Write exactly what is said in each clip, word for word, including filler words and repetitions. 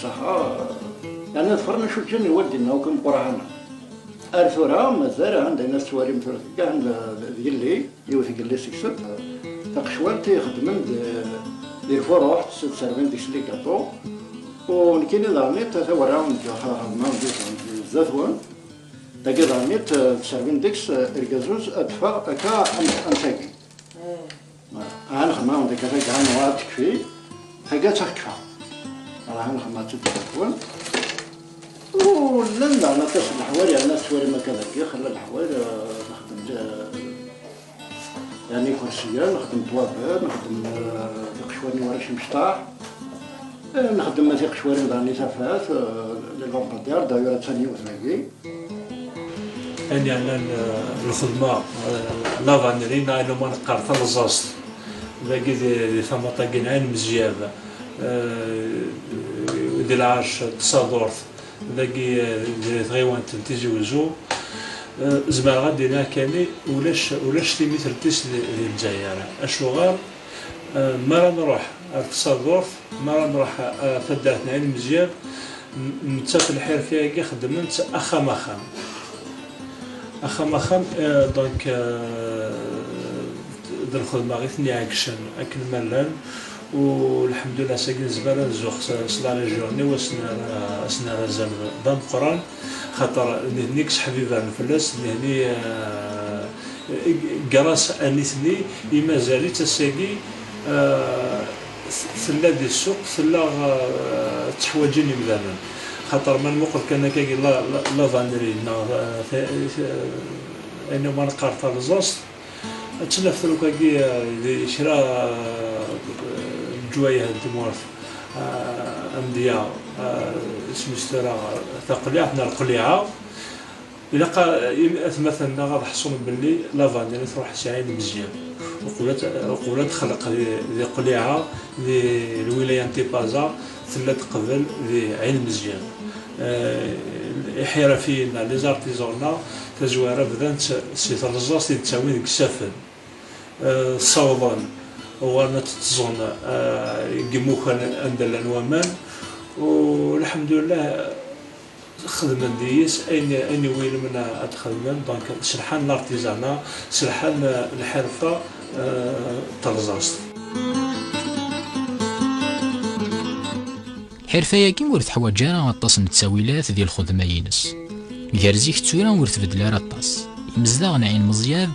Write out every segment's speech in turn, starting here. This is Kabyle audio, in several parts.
Ṣaḥa, yeɛni ḍefren acu ǧǧan i waldi-nneɣ akk imeqqranen. Ar tura, mazal, anda i tettwalim tura, anda d yelli, yiwet n yelli seg-sent, taqecwalt i ixeddmen d, di lfuruḥ, tesserwin deg-s les gâteaux. U nekkini daɣen, tawerra n xedmeɣ di, di zdat-wen. Dagi daɣen, tesserwin deg-s, eh, irgazuz, ad d-teffeɣ akka am, am tagi. Aha nxemma deg rrga-nneɣ ad tekfi, tagi ad tt-kfeɣ. Aha nxemma ad tt-id-tafun. U llan daɣen aṭas n leḥwal, yerna tettwalim akka dagi, xilla leḥwal, eh, nexdem, eh, yani ikersiyen, nexdem ṭwabel, nexdem, eh, tiqecwalin n warrac imecṭaḥ, eh, nexdem tiqecwalin daɣen i tafat, eh, les lampadaires, d'ailleurs attan yiwet dagi. Ayen yeɛnan, eh, lxedma, eh, la vannerie, neɣ ayen umi neqqar talẓaẓt, dagi di, di tamaṭ-agi n Ɛin Mezyab, eh, di lɛerc n Tsadurt, dagi, eh, di tɣiwant n Tizi Wezzu, eh, zemreɣ ad d-iniɣ kan ulac, ulac timitelt-is di, di Lezzayer. Acuɣer? Eh, mi ara nruḥ ar Tsadurt, mi ara nruḥ ar taddart n Ɛin Mezyab, n-, nettat lḥirfa-agi xeddmen-tt axxam axxam. Axxam axxam, eh, donc, eh, d lxedma i ten-iɛeggcen akken ma llan, u lḥemdullah, ass-agi nezmer ad nzuxx s, s la région-nni, u asen ara, asen ara azal d ameqqran, xaṭer nitni i yesseḥbibren fell-as, nitni, eh, grâce à nitni i mazal-itt ass-agi, eh, t-, tella di ssuq, tella, eh, tteḥwaǧin imdanen. Xaṭer ma nmuqel kan akkagi la, la, la vannerie neɣ, eh, ta-, ta-, ayen umi neqqar talẓaẓt, ad tt-naf truka-agi, eh, di kra, eh, n leǧwayeh n tmurt, eh, amedya, eh, isem-is tura, taqliɛt neɣ lqliɛa. Ilaq a, i atmaten-nneɣ ad ḥṣun belli la vannerie tṛuḥ si Ɛin Mezyab. Uqbel ad, uqbel ad texleq di, di Qliɛa, di lwilaya n Tipaza, tella teqbel di Ɛin Mezyab. Eh, iḥirafiyen, les artisans-nneɣ, tazwara bdan-tt si tleẓẓaẓt i d-ttawin deg isaffen. Eh, ssawḍen, uɣalen ad tt-tteẓẓun, eh, deg imukan anda llan waman. U lḥemdullah, xedmen deg-s ayen, ayen iwulmen ad xedmen, donc, s lḥan n l'artisanat, s lḥan n lḥirfa, eh, n telẓaẓt. Lḥirfa-agi ur teḥwaǧ ara aṭas n ttawilat di lxedma-ines. Gar zik d tura ur tbeddel ara aṭas. Imezdaɣ n Ɛin Meẓyab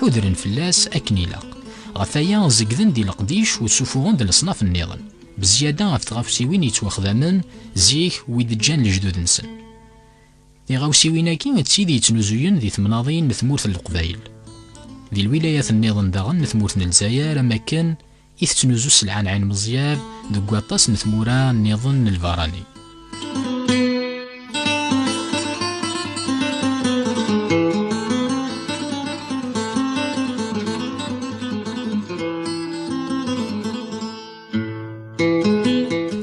ḥudren fell-as akken ilaq. Ɣef waya, zegden-d i leqdic u ssufuɣen-d leṣnaf nniḍen, bezyada ɣef tɣawsiwin yettwaxdamen zik, wi d-ǧǧan lejdud-nsen. Tiɣawsiwin-agi d tid yettnuzuyen di temnaḍin n tmurt n Leqbayel. Di lwilayat nniḍen daɣen n tmurt n Lezzayer, am wakken i tettnuzu sselɛa n Ɛin Meẓyab deg waṭas n tmura nniḍen n lbarani.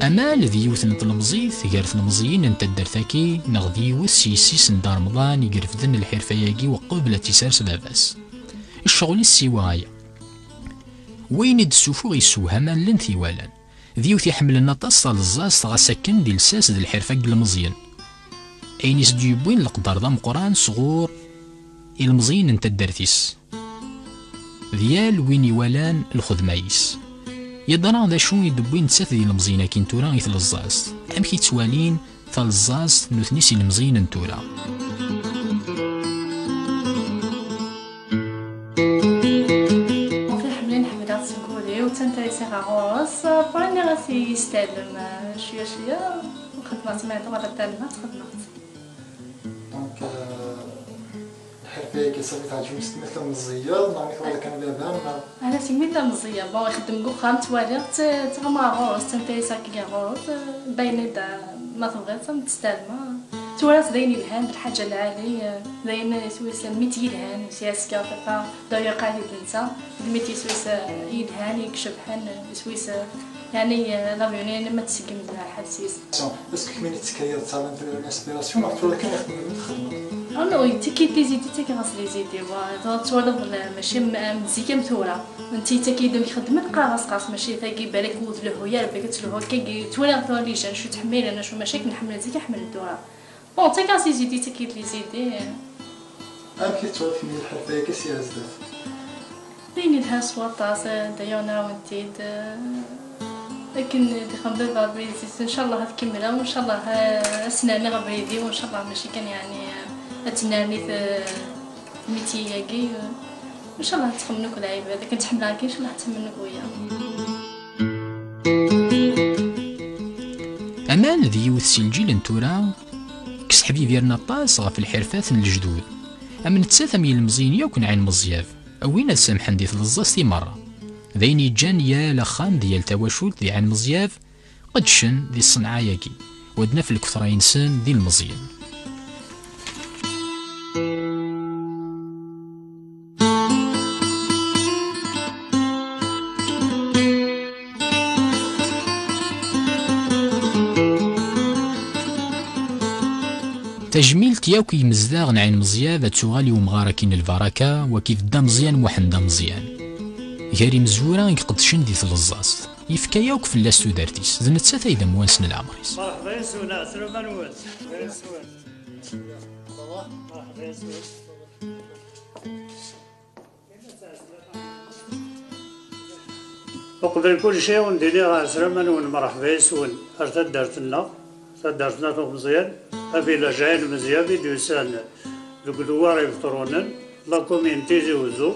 Amal d yiwet n tlemẓit gar tlemẓiyin n taddart-agi, neɣ d yiwet s yessi-s n Dda Remḍan i irefden lḥirfa-agi uqbel ad tt-isers baba-s. Ccɣel-is siwa aya. Wayen i d-tessufuɣ yessewham allen t-iwalan. D yiwet iḥemmlen aṭas taleẓẓaẓt, ɣas akken d lsas d lḥirfa n yilmeẓyen. Ayen i s-d-yewwin leqder d ameqqran sɣur ilmeẓyen n taddart-is. D yal win iwalan lxedma-is. Yeḍra d acu i d-wwin nettat d yilmeẓyen akin tura i tleẓẓaẓt? Amek i ttwalin taleẓẓaẓt nutni s yilmeẓyen n tura? Ur ḥemmlen ḥemmleɣ seg wul-iw, d tanta i sɛiɣ ɣur-s. Après, nniɣ-as i yestalem, eh, cwiya cwiya, xedmeɣ-tt, ma tuɣal ad talem, ad xedmeɣ-tt. Donc, euh, lḥirfa-agi sami teɛǧeb-im segmi tella meẓẓiyeḍ, neɣ mi twala kan baba-m, neɣ? Ala, segmi tella meẓẓiyeḍ. Bon, ixeddem deg uxxam, ttwaliɣ-tt, ttɣamaɣ ɣur-s, d tanta i sɛiɣ ɣur-s, eh, bayen-d, eh, ma tebɣiḍ, am testalem. Tura d ayen yelhan, d lḥaǧa lɛali, eh, d ayen iswi-s, lmiti yelhan, s yiɛesker, tata, d'ailleurs, qali-d netta, d lmiti iswi-s, eh, yelhan, i icebḥen, eh, iswi-s, eh, Yeɛni, eh, l'avion-nni ma tseggem-d lḥebs-is. Est-ce que kemmini tettekkayeḍ d l'inspiration neɣ tura kan ixedmen txedmeḍ? Ah non, yettekki-d les idées, ttakeɣ-as les idées, wa, tura twalaḍ, la, mačči am, am zik am tura. Netta yettak-iyi-d amek xeddmen, qqareɣ-as, qqareɣ-as, mačči tagi, balak ur tleḥḥu ara, balak ad telḥu akkagi, ttwaliɣ tura les jeunes, acu ttḥemmilen, acu mačči akken ḥemmlen zik i ḥemmlen tura. Bon, ttakeɣ-as les idées, yettak-iyi-d les idées. Amek i tettwaliḍ kemmini lḥerfa-agi si ar zdat? D ayen yelhan s waṭas, eh, d'ailleurs nɛawen-t-id, eh, akken d-ixdem baba Ṛebbi yezzi-s, ncallah ad kemmleɣ, ncallah, eh, ad s-nerniɣ abrid-iw, ncallah mačči kan yeɛni, eh, ad tennerni t-, tmiti-agi, eh, ncallah ad ttxemmen akk lɛibad, akken ttḥemmleɣ-agi, ncallah ad ttxemmen akk wiyaḍ. Aman d yiwet si lǧil n tura, kkes ḥbibiren aṭas ɣef lḥirfat n lejdud. Am nettat am yilmeẓyen yakk n Ɛin Meẓyab, wwin ad samḥen di tleẓẓast i merra. D ayen yeǧǧan yal axxam d yal tawacult di Ɛin Meẓyab, qeddcen di ṣṣenɛa-agi, u ad naf lketṛa-nsen d ilmeẓyen. Tajmilt yakk i yimezdaɣ n Ɛin Meẓyab ad tuɣal i umɣar-agi n lbaraka, wagi d Dda Meẓyan Muḥend Ameẓyan. Gar imezwura i iqeddcen di tleẓẓast, yefka yakk fell-as tudert-is, d nettat ay d amwanes n leɛmer-is. Merḥba yes-wen, ɛeslama-nwen. Merḥba yes-wen. Uqbel kulci, ad wen-d-iniɣ ɛeslama-nwen, merḥba yes-wen ar taddart-nneɣ, taddart n At Umeẓyan, abilaj Ɛin Meẓyab i d-yusan deg Dewwar Ibetṛunen, la commune Tizi Uzzu,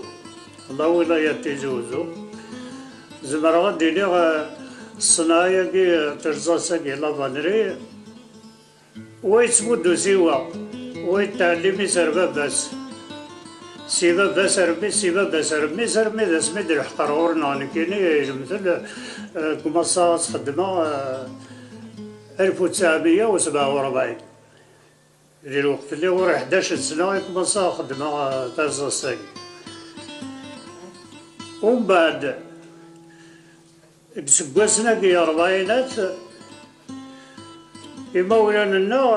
la wilaya n Tizi Uzzu. Zemreɣ ad d-iniɣ, eh, ṣṣenɛa-agi, eh, terẓa-agi, la vannerie, wa yettmuddu si wa, wa yettɛellim-itt ar baba-s. Si baba-s ar mmi-s, si baba-s ar mmi-s, armi d asmi d-leḥqeɣ ɣur-neɣ nekkini, ilmtel, eh, kumaṣṣaɣ ad xeddmeɣ, eh, alef u tesɛemya u sebɛa u rebɛin. Di lweqt-nni ɣur-i ḥdac n sna i kumaṣṣaɣ xeddmeɣ, eh, taẓẓast-agi. Umbeɛd, deg iseggasen-agi ṛebɛinat, imawlan-nneɣ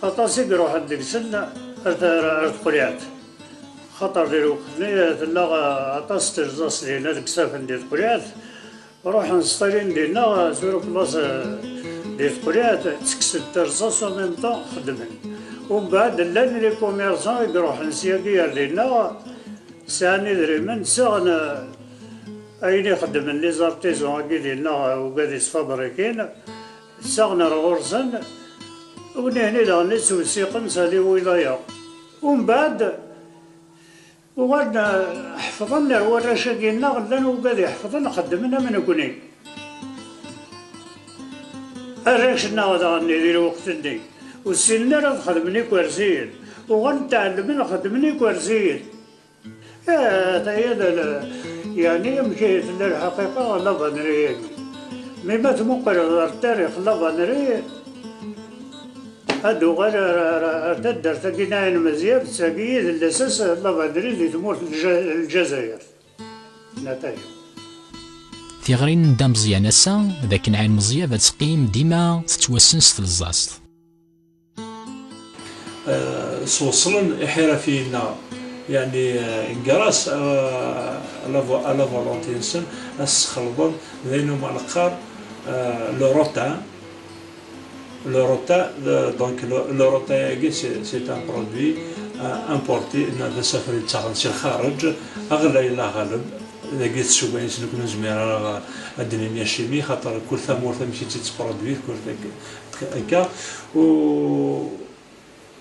aṭas i iruḥen deg-sen ar, ar, ar tqelɛet. Xaṭer di lweqt-nni tella aṭas n terẓast dinna deg Safen di tqelɛet. Ruḥen sṭilin dinna sur place di tqelɛet, ttekksen terẓast en même temps xeddmen. Umbeɛd llan les commerçants i iruḥen syagi ar dinna, sɛan idrimen, ssaɣen, eh, ayen i xeddmen les artisans-agi dinna, ugad isfabrikin, ssaɣen ar ɣur-sen, u nihni daɣen i ttwessiqen s ali wilaya. Umbeɛd, uɣalen, eh, ḥefḍen ar warrac-agi-nneɣ, llan ugad iḥefḍen, xeddmen am nekni. Arrac-nneɣ daɣen di lweqt-nni, ur ssinen ara ad xedmen ikersiyen, uɣalen tɛelmen xeddmen ikersiyen. Eh, ata-ya la, la, yeɛni amek ay tella lḥaqiqa, la vannerie-agi? Mi ma tmuqleḍ ɣer tarix, la vannerie ad d-uɣal ar, ar, ar taddart-agi n Ɛin Meẓyan, d tagi i d lasas n la vannerie di tmurt n Lja-, n Ljazayer. Nataja. Tiɣri n Dda Meẓyan ass-a, d akken Ɛin Meẓyab ad teqqim dima tettwassen s tleẓẓast. Eh, sweṣlen iḥirafiyen-nneɣ, yeɛni, eh, grâce, eh, à la vo-, à la volonté-nsen, ad sxelḍen d ayen umi neqqar, eh, le rotin. Le rotin, le, donc le, le rotin-agi, c'est, c'est un produit, eh, importé, neɣ d asafar yettaɣen si lxareǧ, aɣlay la ɣaleb, dagi tsuga-ines nekk ur nezmir ara ad d-nini acimi, xaṭer kul tamurt amek i tt-tettproduit, kul tak-, Akka, u,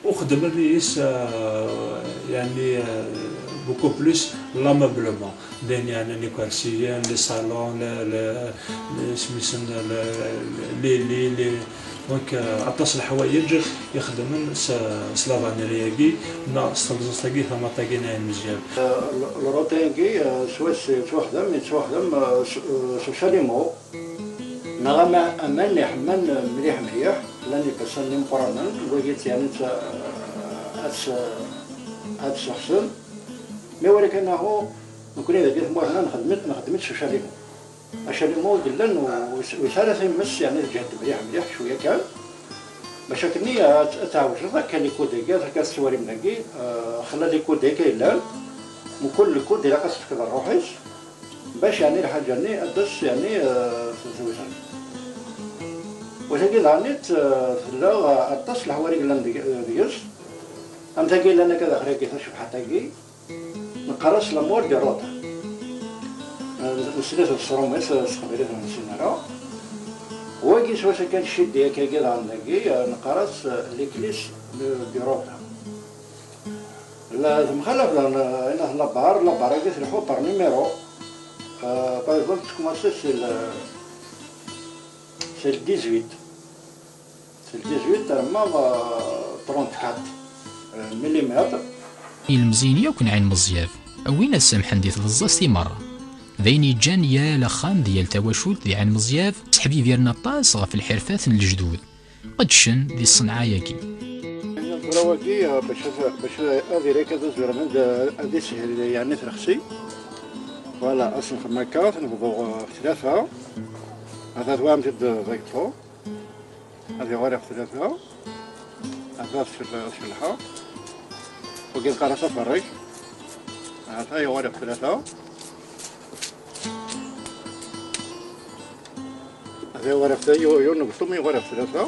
u xeddmen yes, euh, yeɛni, euh, beaucoup plus l'ameublement. D ayen yeɛnan ikersiyen, les salons, les, les, les, isem-nsen, les, les, les, les, donc, euh, aṭas n leḥwayeǧ i xeddmen s, s la vannerie-agi, neɣ s tleẓẓast-agi, tamaṭ-agi n Ɛin Meẓyan. Euh, le, le rotin-agi, euh, s wass yettwaxdem, yettwaxdem, euh, s, euh, s ucalimo. Neɣ ama aman iḥemman mliḥ mliḥ, llan ifassen d imeqqranen, wagi yeɛni ad s-, ad s-, ad sexsen. Mi walakin ahu, nekni dagi tmurt-nneɣ nxeddem-it, nxeddem-it s ucalimu. Acalimu i yellan u-, u-, usara times, yeɛni tǧehd mliḥ, mliḥ, cwiya kan. Bac akken i ad, ad tɛewjed akka likudagi, akka tettwalim dagi, eh, xla likudagi yellan. Mkul likud ilaq ad s-tefkeḍ rruḥ-is, bac yeɛni lḥaǧa-nni ad d-tas yeɛni, eh, tewzel. Wa tagi daɣen i t-, eh, tella, eh, aṭas leḥwal i yellan deg-, deg-s. Am tagi yellan akka daxel-agi, tacebḥant-agi. Neqqar-as l'amour du rota. Nesla-t s tṛumit, s teqbaylit ur nessin ara. Wagi s wass-a kan ccidi akkagi daɣen dagi, neqqar-as l'église du, du rota. La, temxalaf daɣen, ayen at labar, labar-agi tleḥḥu par numéro. Euh, par exemple, teckumaṣi si le, si le dix-huit. Si le dix-huit arma, euh, trente-quatre, euh, millimètres. Ilemẓiyen yakk n Ɛin Meẓyab, awin ad samḥen di tbeẓẓast i merra. D ayen yeǧǧan yal axxam d yal tawacult di Ɛin Meẓyab, seḥbibiren aṭas ɣef lḥirfat n lejdud, qeddcen di ṣṣenɛa-agi. Tura wagi, euh, bac ad, bac ad irek ad azurem ad, ad ishel, yeɛni tlexsi. Voilà, ad s-nxem akka, ad t-nebḍu, euh, ɣef tlata. Ad twam-t-id d agṭu. Ad yuɣal ɣef tlata. Ad tcel-, tcelḥa. Wagi neqqar-as aferrej. Ata yuɣal ɣef tlata. Ad yuɣal ɣef tlata, yu-, yiwen n ugeṭṭum yuɣal ɣef tlata.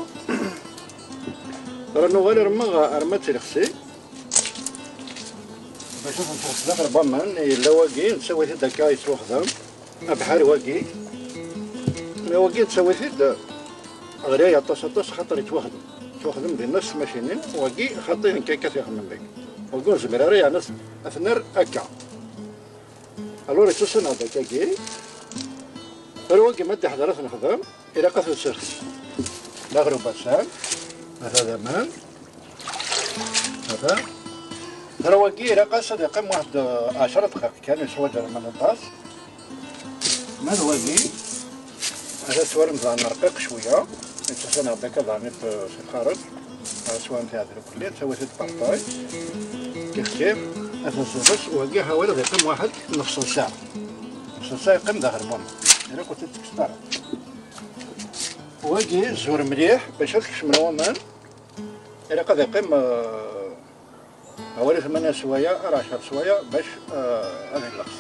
Tura nuɣal arma, arma d tilexsi. Bac ad ten-txes daxel n waman, yella wagi, nettawi-t-id akka yettwaxdam. Abḥal wagi, mais wagi nettawi-t-id ɣlay aṭas, aṭas, xaṭer yettwaxdem. Yettwaxdem dinna s tmacinin, wagi xaṭi nekk akka t-ixemmen deg. Wagi ur nezmir ara yeɛni ad t-nerr akka. Alors yettasen-aɣ-d akkagi. Tura wagi ma d-iḥder ad t-nexdem, ilaq ad t-nserx. D aɣrub asan, ata d aman. Ata. Tura wagi ilaq-as ad yeqqim waḥed, eh, ɛecra dqayeq kan, yeswa-d aman aṭas. Ma d wagi, ad as-twalim daɣen rqiq cwiya, yettasen-aɣ-d akka daɣen i t-, si lxareǧ. Ad as-twalim tiɛdel ukelli, nettawi-t-id par taille. Kif kif, ad t-nserres, wagi ḥawal ad yeqqim waḥed nefṣ n ssaɛa. Nefṣ n ssaɛa yeqqim daxel mum. Ilaq ur t-id-tekkseḍ ara. Wagi zur mliḥ bac ad kecmen waman. Ilaq ad yeqqim, eh, ḥawali tmanya sswayeɛ ar ɛecra sswayeɛ bac, eh, ad illeɣs.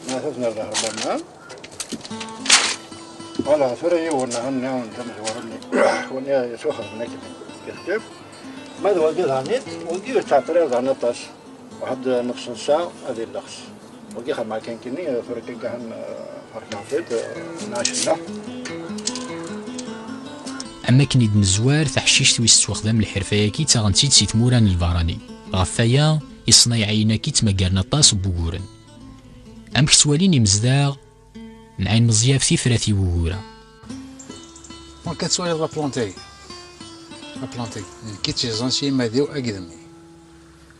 Ma tazner d aherban-nneɣ. Voilà, tura yiwen, hanni yiwen d amezwaru-nni. Wani yettwaxedmen akken. Kif kif. Ma d wagi daɣen, wagi ur yettɛeṭṭil ara daɣen aṭas. Waḥed nefṣ n ssaɛa ad illeɣs. Wagi xedmeɣ kan kini, tura kan kan, eh, ferkeɣ-t-id, eh, nɛac nneḥ. Am akken i d-nezwar, taḥcict wis tettwaxdam lḥirfa-yagi ttaɣen-tt-id si tmura n lbarani. Ɣef waya, iṣnayɛiyen-agi ttmaggaren aṭas n wuguren. Amek ttwalin imezdaɣ n Ɛin Meẓyab tifrat i wugura? Donc, ad twaliḍ la plante-agi. La plante-agi. Nekk i tt-yeẓẓan s yimmad-iw akked mmi.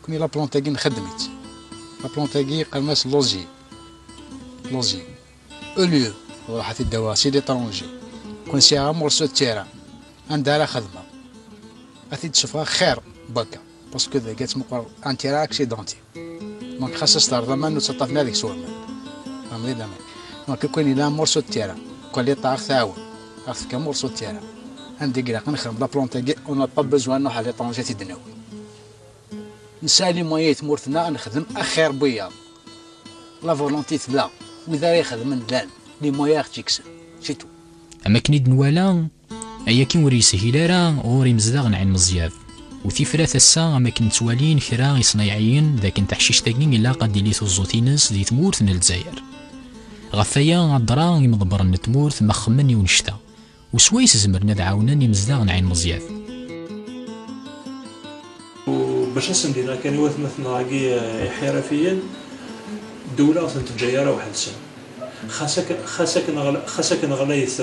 Kuni la plante-agi nxeddem-itt. La plante-agi qqaren-as l'osier. L'osier. Au lieu, ruḥ ad t-id-awiɣ si l'étranger. Kwan sɛiɣ un morceau de terrain. Anda ara xedmeɣ? Ad t-id-sufɣeɣ xir n wakka. Parce que dagi ad tmuqleḍ un terrain accidenté. Donc xas ad s-terreḍ aman ur ttaṭṭafen ara deg-s waman. Fehmeḍ-iyi-d aman. Donc kwan yella un morceau de terrain. Kwan l'État ad ɣ-tɛawen. Ad ɣ-tefk un morceau de terrain. Anda i ilaq ad nexdem la plante-agi, on n'a pas besoin ad nruḥ à l'étranger ad t-id-nawi. Nesɛa les moyens i tmurt-nneɣ ad nexdem axir n wiyaḍ. La volonté tella, wid ara ixedmen llan, les moyens ad ɣ-tt-yekksen, c'est tout. Am akken i d-nwala, ayagi ur yeshil ara ɣur imezdaɣ n Ɛin Meẓyab. U tifrat ass-a, am akken ttwalin kra iṣnayɛiyen, d akken taḥcict-agi ilaq ad d-tili tuẓẓut-ines di tmurt n Lezzayer. Ɣef waya, adra imḍebbren n tmurt ma xemmen i unect-a. U swayes zemren ad ɛawnen imezdaɣ n Ɛin Meẓyab. U bac ad sen-d-iniɣ kan i watmaten-nneɣ-agi, eh, iḥirafiyen, ddewla ur ten-teǧǧa ara weḥd-sen. Xas akken, xas akken ɣla-, xas akken ɣlayet,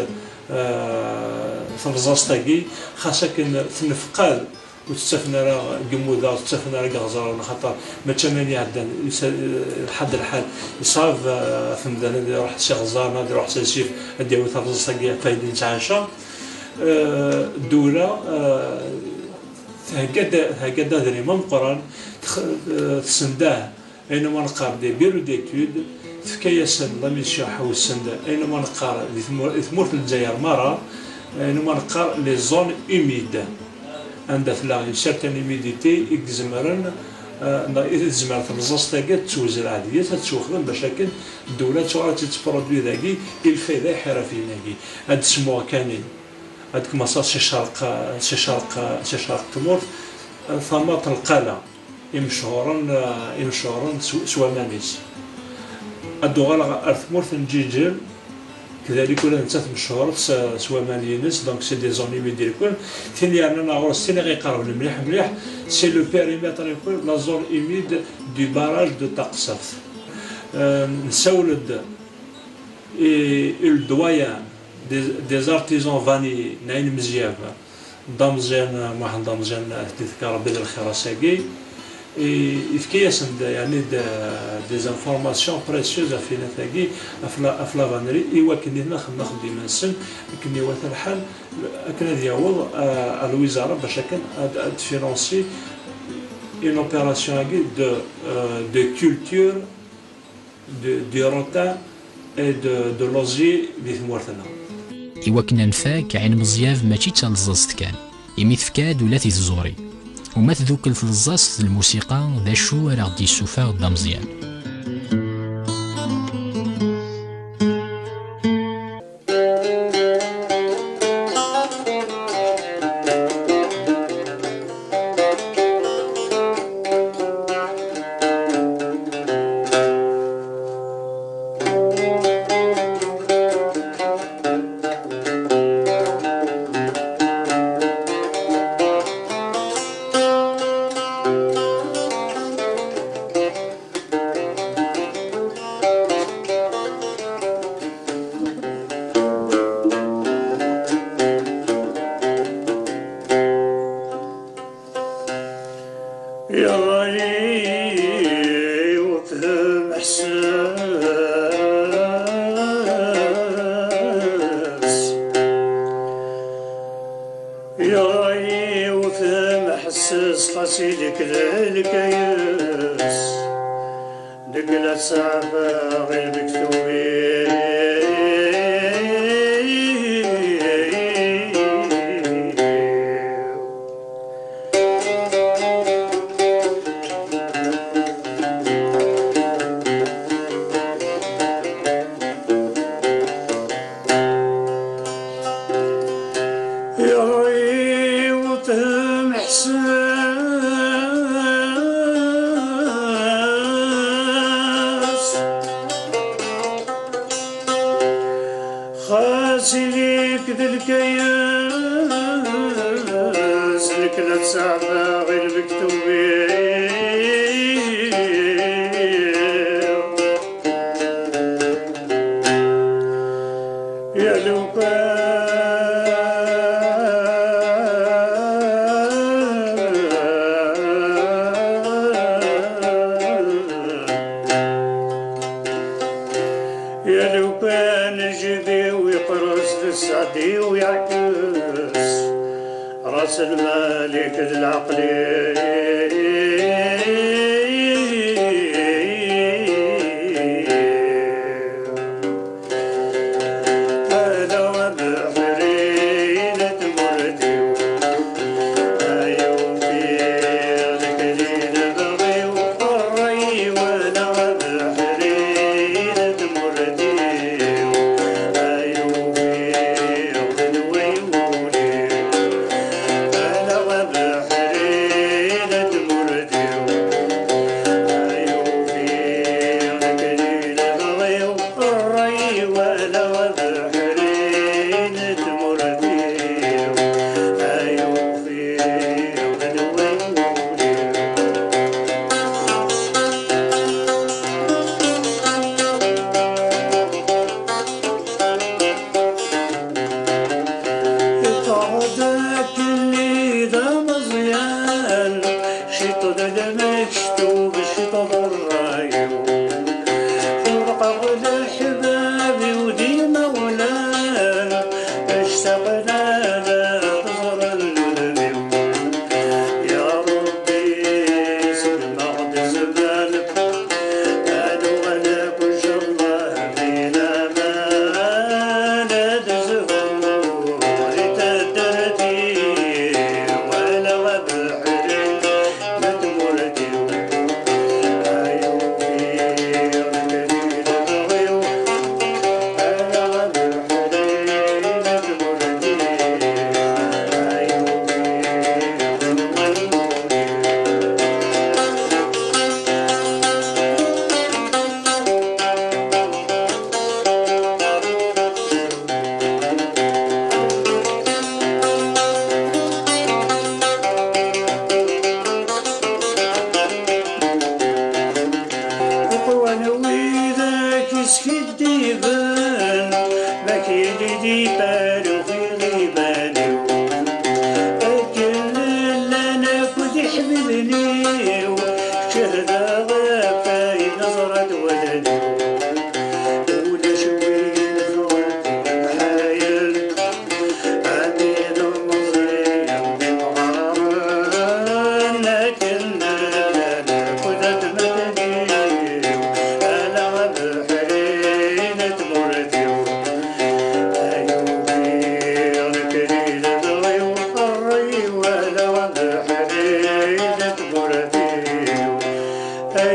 eh, tebẓaẓt-agi, xas akken tnefqad, ur tt-ttafen ara deg imuda, ur tt-ttafen ara deg iɣẓer, axaṭer mačči am wayen iɛeddan, yusa-, lḥal d lḥal, iṣab, eh, ɣef umdan ad iruḥ s iɣẓer, ad iruḥ s asif, ad d-yawi tabẓaẓt-agi ɣef wayen i nettɛaca. Eh, ddewla, eh, thegga-d, thegga-d adrim ameqqran, tex-, eh, tessendah Ayen umi neqqar des bureaux d'études, tefka-yasen la mission, ḥewsen-d ayen umi neqqar di tmur-, di tmurt n Lezzayer merra, ayen umi neqqar les zones humides, anda tella une certaine humidité i izemren, eh, neɣ i tezmer tleẓẓaẓt-agi ad tettwezreɛ deg-s, ad tettwexdem bac akken ddewla ad tuɣal ad tettproduit dagi i lfayda i iḥirafiyen-agi. Ad d-semmuɣ kanin, ad d-kmaṣaɣ si ccerq, si ccerq, si ccerq tmurt, eh, tama n Lqala. Imcehuren, eh, imcehuren s, s waman-is. Ad d-uɣaleɣ ar tmurt n Ǧiǧel, kdalik ula d nettat mechuret s, s waman-ines, donc c'est des zones humides. Tin yernan ɣur-s, tin i ɣ-iqerben mliḥ mliḥ, c'est le périmètre, la zone humide du barrage de Taqsaft. Eh, nessawel-d i, i le doyen des, des artisans vanniers n Ɛin Mezyab, Dda Meẓyan, Muḥend Dda Meẓyan, ad t-id-yefk Ṛebbi d lxir ass-agi. I, yefka-yasen-d, yeɛni, d, des informations précieuses ɣef inat-agi, ɣef la, ɣef la vannerie, i wakken nitni ad xedmen axeddim-nsen, akken iwata lḥal, akken ad yaweḍ, eh, ar lwizara bac akken ad, ad tfinansi une opération-agi de, eh, de culture de, du rotin et de, de l'osier di tmurt-nneɣ. Iwakken ad nfak, Ɛin Meẓyab mačči d taleẓẓaẓt kan, imi tefka-d ula i tẓuri. Uma tdukkel tleẓẓaẓt d lmusiqa, d acu ara ɣ-d-yessufeɣ Dda Meẓyan? Yerra yiwet Mḥesses. Yerra yiwet Mḥesses, xas ilek d lkayes, deg la tseɛfeɣ i lmektub-iw. Yerra yiwet Mḥesses, xas ilek d lkayes, nekk la ttɛebbaɣ i lmektub-iw. Ya lukan, ya lukan jid-iw yeqres d sseɛd-iw yeɛkes. Ras lmalik d lɛeqli. Ala abeḥri n tmurt-iw, ay ufiɣ lekli lebɣi-w, ṛṛay-iw ala abeḥri n tmurt-iw, ay ufiɣ Iṭṭerḍ akkenni d ameẓyan, ciṭ d lmektub, ciṭ d ṛṛay-iw. Ḥulqeɣ leḥbab-iw d imawlan, ectaqen ad ẓren udem-iw. Ya Ṛebbi, segmeɣ-d zzman.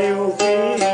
yufi.